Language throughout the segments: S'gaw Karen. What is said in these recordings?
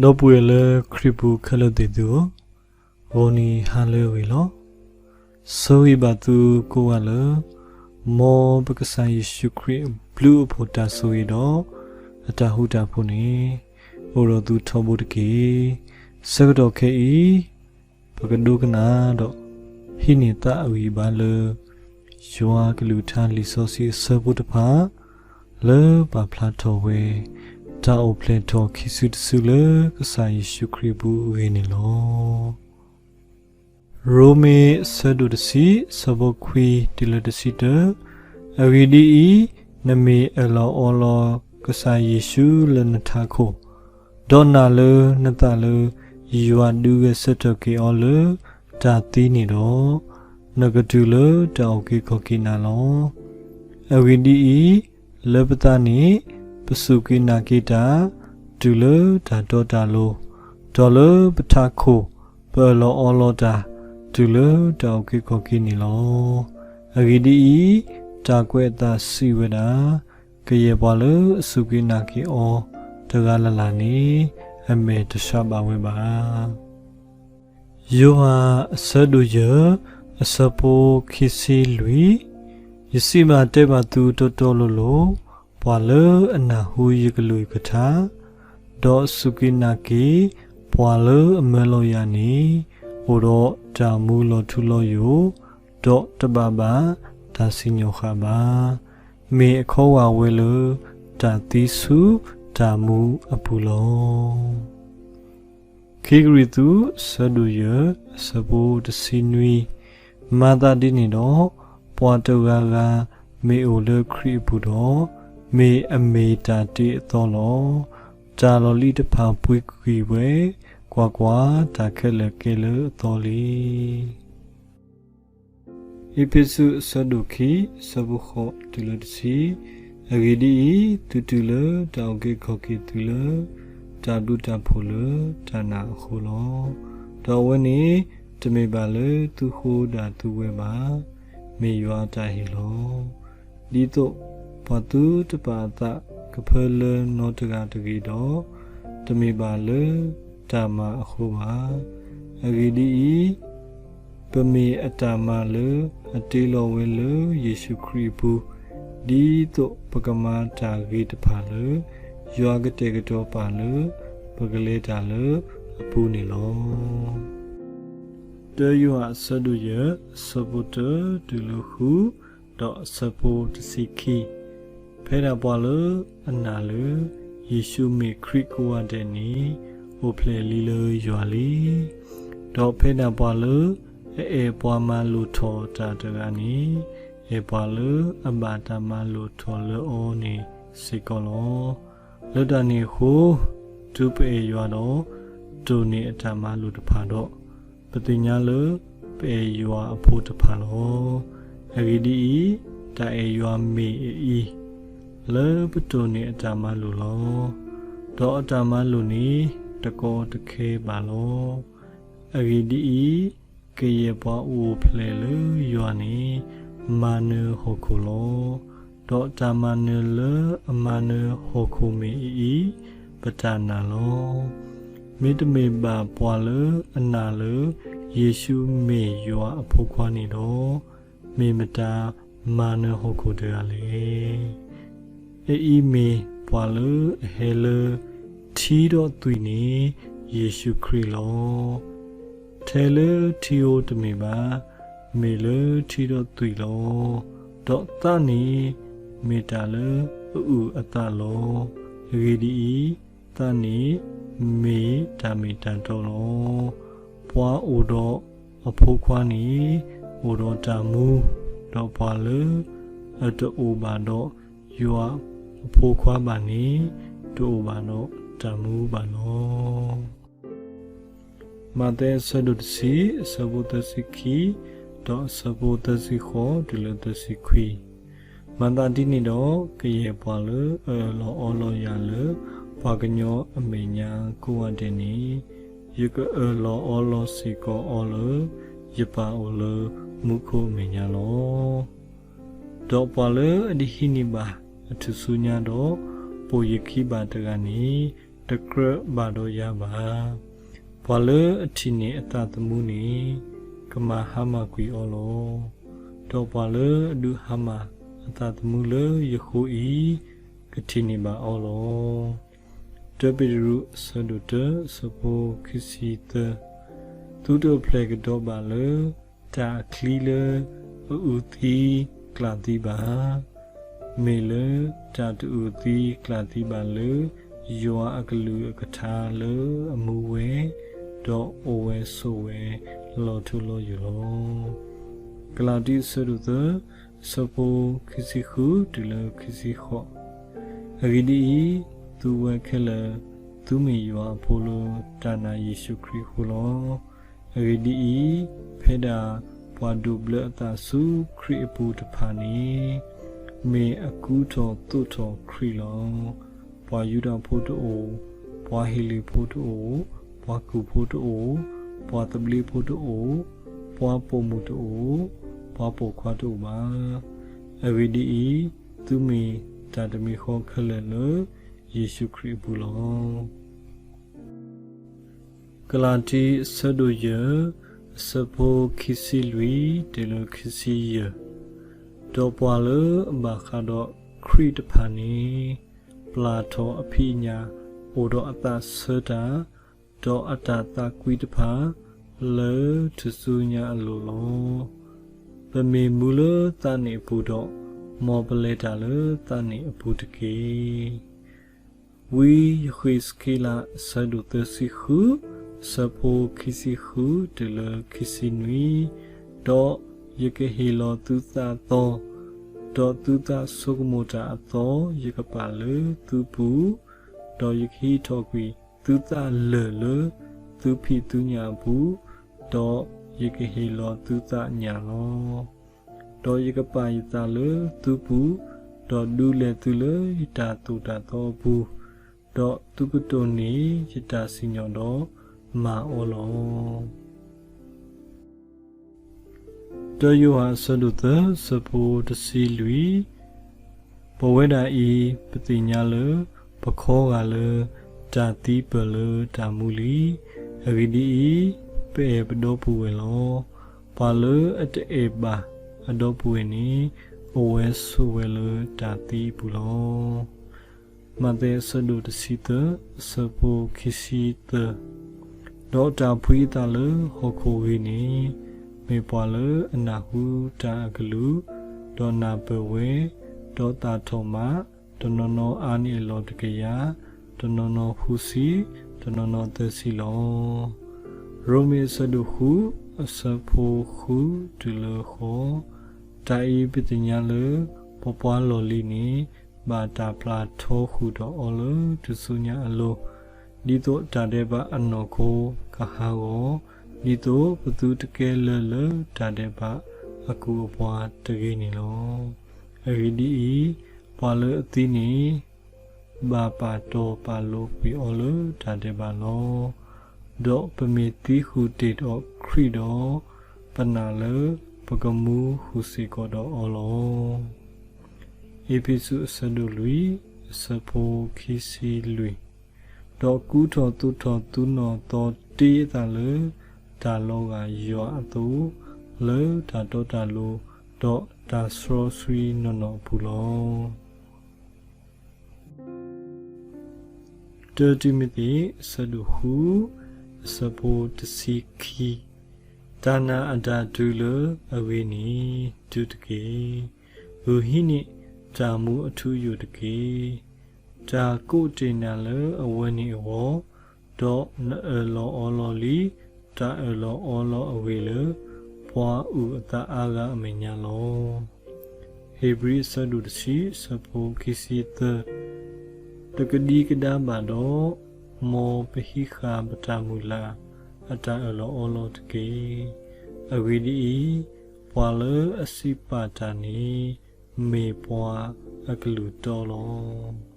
ဒီပုၢ်ဝဲၢ်လၢခရံာ်ပူၤခဲလၢာ်သ့ၣ်သုဧၢ, ဂီၤနံၤဟါလၢအဂ့ၤလီၤ. ဆၢဂ့ၤဘၣ်သုကိးဂၤလၢ မ်ပကစၢ်ယ့ၣ်ၡူးခရံာ်အဘျုးအဖှိၣ်တၢ်ဆိၣ်ဂ့ၤဒီး အတၢ်ဃူတၢ်ဖိးန့ၣ် အိၣ်ဒီးသုထီဘိတက့ၢ်. ဆၢကတီၢ်ခဲအံၤ ပကဒိကနၣ်ဒီး ဟံးန့ၢ်သးအဂံၢ်ဘါလၢ ယွၤကလုၢ်ကထါလံာ်စီဆှံအဆၢဖိတဖၣ် လၢပာ်ဖျါထီၣ်ဝဲ တၢ်အိၣ်ဖျဲၣ်ထီၣ်ခံစုတစုလၢကစၢ်ယ့ၣ်ၡူးခရံာ်အပူၤအဂ့ၢ်န့ၣ်လီၤ. ရိမ့ၤအဆၢဒိၣ်တဆံ အဆၢဖိခွံတုၤလၢတဆံတၢ, အဂ့ၢ်ဒ်အံၤ, နမ့ၢ်အၢၣ်လီၤအီလီၤကစၢ်ယ့ၣ်ၡူးလၢနထးခိၣ်, ဒီးနာ်လၢနသးလၢ ယွၤဒုးဂဲၤဆၢထၢၣ်က့ၤအီၤလၢတၢ်သံန့ၣ်ဒီး, နကတုၤလၢတၢ်အုၣ်က့ၤခီၣ်က့ၤနၤလီၤ. အဂ့ၢ်ဒ်အံၤ, လၢပသးန့ၣ် ပစူၢ်က့ၤနာ်က့ၤတၢ် တုၤလၢတၢ်တီတၢ်လိၤ, ဒီးလၢပထးခိၣ် ပအၢၣ်လီၤအီလီၤတၢ် တုၤလၢတၢ်အုၣ်က့ၤခီၣ်က့ၤန့ၣ်လီၤ. အဂ့ၢ်ဒ်အံၤ, တၢ်ကွဲးအသးစံးဝဲဒၣ်, ကယဲၢ်ပှၤလၢအစူၢ်က့ၤနာ်က့ၤအီၤ တဂၤလၢ်လၢ်န့ၣ် အမဲာ်တဆှးဘၣ်ဝဲဘၣ်. ယိၤဟၣ်အဆၢဒိၣ်ယဲၢ် အဆၢဖိခံဆံလွံၢ်, ယစံးဘၣ်တဲဘၣ်သုတီတီလိၤလိၤ, ပှၤလၢအနၢ်ဟူယကလုၢ်ယကထါ, ဒီးစူၢ်က့ၤနာ်က့ၤ ပှၤလၢအမၢလီၤယၤန့ၣ်, အိၣ်ဒီးတၢ်မူလီၤထူလီၤယိာ်, ဒီးတဘၣ်ဘၣ်တၢ်စံၣ်ညီၣ်ဃာ်ဘၣ်. မ့ၢ်အခီဂာ်ဝဲလၢ တၢ်သံဆူတၢ်မူအပူၤလီၤ. ခံကရံၣ်သူး အဆၢဒိၣ်ယဲၢ် အဆၢဖိတဆံနွံ, မၤသးဒ်န့ၣ်ဒီး, ပှၤတဂၤဂၤမ့ၢ်အိၣ်လၢခရံာ်အပူၤဒီး, မ့ၢ်အမ့ၢ်တၢ်တ့အသီလီၤ. တၢ်လီၢ်လံၤတဖၣ်ပှဲၤကွံာ်ဝဲ, ကွၢ်ကွၢ်, တၢ်ခဲလၢာ်ကဲလၢအသီလံ. အ့းဖ့းစူး အဆၢဒိၣ်ခံ အဆၢဖိဃိးတုၤလၢတဆံ, အဂ့ၢ်ဒ်အံၤ, သုတုၤလၢတၢ်အုၣ်က့ၤခီၣ်က့ၤသုလၢ တၢ်ဘျုးတၢ်ဖှိၣ်လၢတၢ်နာ်အဃိလီၤ. ဒီးအဝဲန့ၣ်တမ့ၢ်ဘၣ်လၢသုဃိဒၣ်သုဝဲဘၣ်, မ့ၢ်ယွၤအတၢ်ဟ့ၣ်လီၤ. ဒ်သိးပှၤသုတပာ်အသးကဖၢလၢနီတဂၤတဂ့ၤဒီး, တမ့ၢ်ဘၣ်လၢတၢ်မၤအဃိဘၣ်. အဂ့ၢ်ဒ်အံၤ, ပမ့ၢ်အတၢ်မၤလၢအတ့လီၤဝဲလၢယ့ၣ်ၡူးခရံာ်အပူၤ, ဒ်သိးပကမၤတၢ်ဂ့ၤတဖၣ်လၢ ယွၤကတဲာ်ကတီၤပာ်လၢပကလဲၤတၢ်လၢအပူၤန့ၣ်လီၤ. တၢယိၤဟၣ် အဆၢဒိၣ်ယဲၢ် အဆၢဖိတၢတုၤလၢဃု, ဒီးအဆၢဖိတဆံခံ, ဖဲဒၣ်ပှၤလၢအနာ်လၢ ယ့ၣ်ၡူးမ့ၢ်ခရံာ်ကိးဂၤဒဲးန့ၣ်, အိၣ်ဖျဲၣ်လံလၢယွၤလံ. ဒီးဖဲဒၣ်ပှၤလၢအအဲၣ်ပှၤမၤလိာ်ထီၣ်တၢ်တဂၤန့ၣ်, အဲၣ်ပှၤလၢအဘၣ်တၢ်မၤလိာ်ထီၣ်လၢအီၤန့ၣ်စ့ၢ်ကီးလီၤ. လၢတၢ်န့ၣ်အဃိ, တုၤပအဲၣ်ယွၤဒီးတိၢ်န့ၢ်အတၢ်မၤလိာ်တဖၣ်ဒီး, ပသ့ၣ်ညါလၢပအဲၣ်ယွၤအဖိတဖၣ်လီၤ. အဂ့ၢ်ဒ်အံၤ, တၢ်အဲၣ်ယွၤမ့ၢ်အအံၤ, လၢပတိၢ်န့ၢ်အတၢ်မၤလိာ်လီၤ. ဒီးအတၢ်မၤလိာ်န့ၣ်တကီတခဲဘၣ်လီၤ. အဂ့ၢ်ဒ်အံၤ, ကယဲၢ်ပှၤအိၣ်ဖျဲၣ်လၢယွၤန့ၣ် မၤနၢၤဟီၣ်ခိၣ်လီၤ. ဒီးတၢ်မၤနၢၤလၢအမၤနၢၤဟီၣ်ခိၣ်မ့ၢ်အအံၤ, ပတၢ်နာ်လီၤ. မ့တမ့ၢ်ဘၣ်ပှၤလၢအနာ်လၢ ယ့ၣ်ၡူးမ့ၢ်ယွၤအဖိခွါန့ၣ်ဒီး, မ့ၢ်မတၤမၤနၢၤဟီၣ်ခိၣ်တဂၤလဲၣ်. အအံၤမ့ၢ်ပှၤလၢအဟဲလၢထံဒီးသွံၣ်န့ၣ် ယ့ၣ်ၡူးခရံာ်လီၤ. ထဲလၢထံဧိၤတမ့ၢ်ဘၣ်, မ့ၢ်လၢထံဒီးသွံၣ်လီၤ. ဒီးသးန့ၣ်မ့ၢ်တၢ်လၢအအုၣ်အသးလီၤ. အဂ့ၢ်ဒ်အံၤ, သးန့ၣ်မ့ၢ်တၢ်မ့ၢ်တၢ်တီလီၤ. ပှၤအိၣ်ဒီးအဖိခွါန့ၣ် အိၣ်ဒီးတၢ်မူ, ဒီးပှၤလၢအတအိၣ်ဘၣ်ဒီးယွၤအဖိခွါဘၣ်န့ၣ် တအိၣ်ဘၣ်ဒီးတၢ်မူဘၣ်လီၤ. မးသဲအဆၢဒိၣ်တဆံ အဆၢဖိသၢဆံခံ ဒီးအဆၢဖိသၢဆံဃိးတုၤလၢသၢဆံခွံ. မၤသးဒ်န့ၣ်ဒီး, ကယဲၢ်ပှၤလၢအအၢၣ်လီၤအီလီၤယၤလၢ ပှၤကညီအမဲာ်ညါကိးဂၤဒဲးန့ၣ်, ယကအၢၣ်လီၤအီလီၤစ့ၢ်ကီးအီၤလၢ ယပၢ်အိၣ်လၢမူခိၣ်အမဲာ်ညါလီၤ. ဒီးပှၤလၢအတဟံးန့ၢ်ဘၣ်အထူၣ်စုညါဒီး ပိာ်ယခံဘၣ်တဂၤန့ၣ်, တကြၢးဘၣ်ဒီးယၤဘၣ်. ပှၤလၢအထံၣ်န့ၢ်အသးသမူန့ၣ် ကမၤဟါမၢ်ကွံာ်အီၤလီၤ. ဒီးပှၤလၢအဒုးဟါမၢ်အသးသမူလၢယဃိအံၤ ကထံၣ်န့ၢ်ဘၣ်အီၤလီၤ. တၢပ့းတရူး အဆၢဒိၣ်တၢ အဆၢဖိခံဆံသၢ. သုတအိၣ်ဖျဲၣ်ကဒီးဘၣ်လၢ တၢ်အချံလၢအအုၣ်သံကျၣ်သံဘၣ်. မ့ၢ်လၢတၢ်တအုၣ်သံကျၣ်သံဘၣ်လၢ ယွၤအကလုၢ်အကထါလၢအမူဝဲ, ဒီးအိၣ်ဝဲဆိးဝဲလီၤထူလီၤယိာ်လီၤ. ကလၤတံ အဆၢဒိၣ်သၢ အဆၢဖိခံဆံဃုတုၤလၢခံဆံဃိး. အဂ့ၢ်ဒ်အံၤ, သုဝဲခဲလၢာ် သုမ့ၢ်ယွၤအဖိလၢတၢ်နာ်ယ့ၣ်ၡူးခရံာ်အဃိလီၤ. အဂ့ၢ်ဒ်အံၤ, ဖဲဒၣ်ပှၤဒိးဘျၢအသးဆူခရံာ်အပူၤတဖၣ်န့ၣ် မ့ၢ်အကူထီၣ်သိးထီၣ်ခရံာ်လီၤ. ပှၤယူဒၤဖိတအိၣ်, ပှၤဟ့လ့ၣ်ဖိတအိၣ်, ပှၤကူၣ်ဖိတအိၣ်, ပှၤသဘျ့ဖိတအိၣ်, ပှၤပိာ်မုၣ်တအိၣ်, ပှၤပိာ်ခွါတအိၣ်ဘၣ်. အဂ့ၢ်ဒ်အံၤ, သုမ့ၢ်တၢ်တမံၤဃီခဲလၢာ်လၢယ့ၣ်ၡူးခရံာ်အပူၤလီၤ. ကလၤတံ အဆၢဒိၣ်ယဲၢ် အဆၢဖိခံဆံလွံၢ်တုၤလၢခံဆံယဲၢ်. ဒီးပှၤလၢအဘၣ်ဃးဒီးခရံာ်တဖၣ်န့ၣ် ပျၢ်ထီၣ်အဖံးအညၣ် အိၣ်ဒီးအသးဆၢတၢ်, ဒီးအတၢ်သးကွံတဖၣ် လၢထူၣ်စုညါအလိၤလီၤ. ပမ့ၢ်မူလၢသးန့ၣ်အပူၤဒီး, မ်ပလဲၤတၢ်လၢသးန့ၣ်အပူၤတက့ၢ်. ဝံယဃ့းစက့လး အဆၢဒိၣ်သၢဆံဃု အဆၢဖိခံဆံဃုတုၤလၢခံဆံနွံ. ဒီးယကဟ့ၣ်လီၤသုသးအသီ, ဒီးသုသးဆိကမိၣ်တၢ်အသီ ယကပာ်လၢသုပူၤ, ဒီးယကဟံးထီၣ်ကွံာ်သုသးလၢၢ်လၢသုဖံးသုညၣ်အပူၤ, ဒီးယကဟ့ၣ်လီၤသုသးညၣ်လီၤ. ဒီးယကပာ်ယသးလၢသုပူၤ, ဒီးဒုးလဲၤသုလၢယတၢ်သိၣ်တၢ်သီအပူၤ, ဒီးသုကတိၢ်န့ၢ်ယတၢ်စံၣ်ညီၣ်ဒီးမၤအီၤလီၤ. တၢယိၤဟၣ် အဆၢဒိၣ်သၢ အဆၢဖိတဆံလွံၢ်. ပဝဲဒၣ်အံၤ ပသ့ၣ်ညါလၢ ပခီဂာ်လၢတၢ်သံပၢၢ်လၢတၢ်မူလံ. အဂ့ၢ်ဒ်အံၤ, ပအဲၣ်ပဒီပုၢ်ဝဲၢ်လီၤ. ပှၤလၢအတအဲၣ်ဘၣ်အဒီပုၢ်ဝဲၢ်န့ၣ် အိၣ်ဝဲဆိးဝဲလၢတၢ်သံအပူၤလီၤ. မးသဲ အဆၢဒိၣ်တဆံသၢ အဆၢဖိခံဆံသၢ. ဒီးတၢ်ဖှံအသးလၢဟီၣ်ခိၣ်ဂ့ၤန့ၣ်, မ့ၢ်ပှၤလၢအနၢ်ဟူတၢ်အကလုၢ်, ဒီးနၢ်ပၢၢ်ဝဲ, ဒီးသၣ်ထီၣ်မး, တနီၤနီၤအါန့ၢ်အလီၢ်တကယၤ, တနီၤနီၤဃုဆံ, တနီၤနီၤသၢဆံလီၤ. ရိမ့ၤ အဆၢဒိၣ်ဃု အဆၢဖိဃုတုၤလၢဃိး. တၢ်အံၤပသ့ၣ်ညါလၢ ပပှၤလီၢ်လံၤန့ၣ် ဘၣ်တၢ်ပျၢ်ထီဃုာ်ဒီးအီၤလၢထူၣ်စုညါအလိၤ, ဒ်သိးတၢ်ဒဲးဘးအနီၢ်ခိကဟးဂီၤ, ဒ်သိးပသုတကဲလၢာ်လၢတၢ်ဒဲးဘးအကူအပှၤတဂ့ၤန့ၣ်လီၤ. အဂ့ၢ်ဒ်အံၤ, ပှၤလၢအသံန့ၣ် ဘၣ်ပာ်တီပာ်လိၤကွံာ်အီၤလၢတၢ်ဒဲးဘးလီၤ. ဒီးပမ့ၢ်သံဃုာ်တ့ၢ်ဒီးခရံာ်ဒီး, ပနာ်လၢပကမူဃုာ်စ့ၢ်ကီးဒီးအီၤလီၤ. အ့းဖ့းစူး အဆၢဒိၣ်လွံၢ် အဆၢဖိခံဆံလွံၢ်. ဒီးကူထီၣ်သိးထီၣ်သုနီၢ်သီတ့အသးလၢ တၢ်လီၤဂာ်ယွၤအသိး, လၢတၢ်တီတၢ်လိၤ, ဒီးတၢ်စီဆှံနီၢ်နီၢ်အပူၤလီၤ. တၢတံၤမသ့း အဆၢဒိၣ်ဃု အဆၢဖိတဆံခံ. တၢ်နာ်အတၢ်တုၤလၢအဂ့ၤန့ၣ် တုၤတက့ၢ်. ဂုာ်ဟံးန့ၢ်တၢ်မူအထူအယိာ်တက့ၢ်. တၢ်ကိးတ့ၢ်နၤလၢအဝဲန့ၣ်အဂီၢ်, ဒီးနအၢၣ်လီၤအီလီၤလံ တၢ်အၢၣ်လီၤအီလီၤအဂ့ၢ်လၢ ပှၤအုၣ်အသးအါဂၤအမဲာ်ညါလီၤ. ဧ့ၤဘြံၤ အဆၢဒိၣ်တဆံ အဆၢဖိခံဆံသၢ. တကဒံကဒါဘၣ်ဒီး, မ်ပဟံးဃာ်ပတၢ်မုၢ်လၢ်အတၢ်အၢၣ်လီၤအီလီၤတက့ၢ်. အဂ့ၢ်ဒ်အံၤ, ပှၤလၢအစံးပာ်တၢ်န့ၣ် မ့ၢ်ပှၤအကလုၢ်တီလီၤ.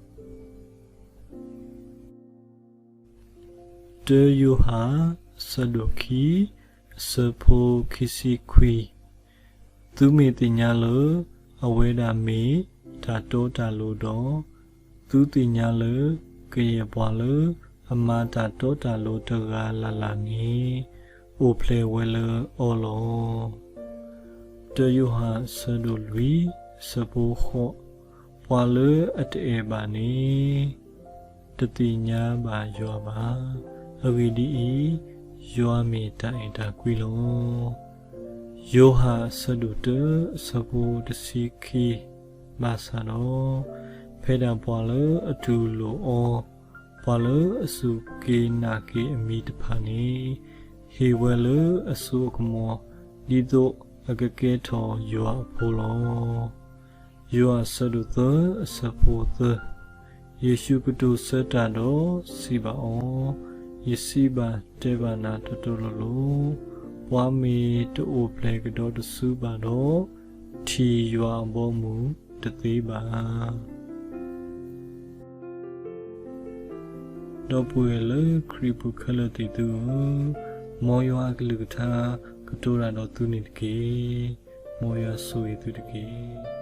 တၢယိၤဟၣ် အဆၢဒိၣ်ခံ အဆၢဖိခံဆံခွံ. သုမ့ၢ်သ့ၣ်ညါလၢအဝဲဒၣ်မ့ၢ်တၢ်တီတၢ်လိၤဒီး, သုသ့ၣ်ညါလၢက ကယဲၢ်ပှၤလၢအမၤတၢ်တီတၢ်လိၤတဂၤလၢ်လၢ်န့ၣ် အိၣ်ဖျဲၣ်ဝဲလၢအီၤလီၤ. တယိၤဟၣ်အဆၢဒိၣ်လွံၢ်အဆၢဖိဃိး, ပှၤလၢအတအဲၣ်ဘၣ်န့ၣ် တသ့ၣ်ညါဘၣ်ယွၤဘၣ်. အဂ့ၢ်ဒ်အံၤ, ယွၤမ့ၢ်တၢ်အဲၣ်တၢ်ကွံလီၤ. ယိၤဟၣ်အဆၢဒိၣ်တၢအဆၢဖိတဆံခံ, ဘၣ်ဆၣ်ဒီး ဖဲဒၣ်ပှၤလၢအတူၢ်လိာ်အီၤ, ပှၤလၢအစူၢ်က့ၤနာ်က့ၤအမံၤတဖၣ်န့ၣ် ဟ့ၣ်ဝဲလၢအစိအကမီၤ ဒ်သိးအကကဲထီၣ်ယွၤအဖိလီၤ. ယိၤဟၣ်အဆၢဒိၣ်သၢအဆၢဖိသၢ, ယ့ၣ်ၡူးကတိၤဆၢတၢ်ဒီးစံးဘၣ်အီၤ, ယစံးဘၣ်တဲဘၣ်နၤတီတီလိၤလိၤ, ပှၤမ့ၢ်တအိၣ်ဖျဲၣ်ကဒီးတစုဘၣ်ဒီး ထံၣ်ယွၤအဘီအမုၢ်တသ့ဘၣ်. ဒီပုၢ်ဝဲၢ်လၢခရံာ်ပူၤခဲလၢာ်သ့ၣ်သုဧၢ, မ်ယွၤအကလုၢ်ကထါကတိၤတၢ်ဒီးသုန့ၣ်တက့ၢ်. မ်ယွၤဆိၣ်ဂ့ၤသုတက့ၢ်.